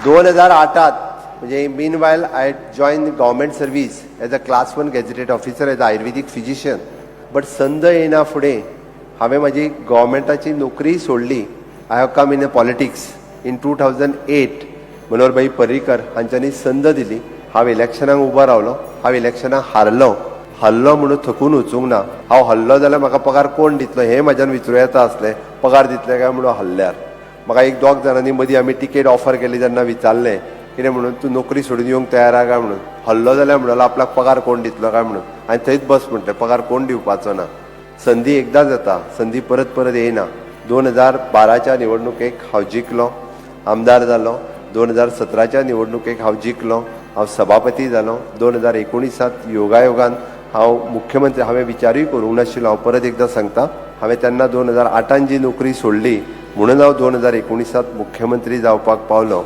2008त म्हणजे meanwhile I join government service as a class 1 gazetted officer, as a Ayurvedic physician, but संद येयना फुडें हांवें म्हाजी गव्हर्मेंटाची नोकरी सोडली. I have come in a politics in 2008. Manohar भाई पर्रीकर हांच्यांनी संद दिली. हांव इलेक्शनाक उबो रावलो. हांव इलेक्शनाक हारलो. हरलो म्हणून थकून वचूंक ना. हांव हरलो जाल्यार म्हाका पगार कोण दितलो हें म्हाज्यान विचारूं येता आसलें. पगार दितले काय म्हणून हरल्यार म्हाका एक दोग जाणांनी मदीं आमी तिकेट ऑफर केली तेन्ना विचारलें, कितें म्हणून तूं नोकरी सोडून येवंक तयार आहा काय म्हणून. हरलो जाल्यार म्हणलो आपल्याक पगार कोण दितलो काय म्हणून. आनी थंयच बस म्हटलें, पगार कोण दिवपाचो ना. संदी एकदांच येता, संदी परत परत येयना. 2012च्या निवडणुकेक हांव जिखलो, आमदार जालो. 2017च्या निवडणुकेक हांव जिखलो, हांव सभापती जालो. 2019त योगायोगान हांव मुख्यमंत्री. हांवें विचारूय करूंक नाशिल्लो. हांव परत एकदां सांगता, हांवें तेन्ना 2008 जी नोकरी सोडली म्हणून हांव 2019 मुख्यमंत्री जावपाक पावलो.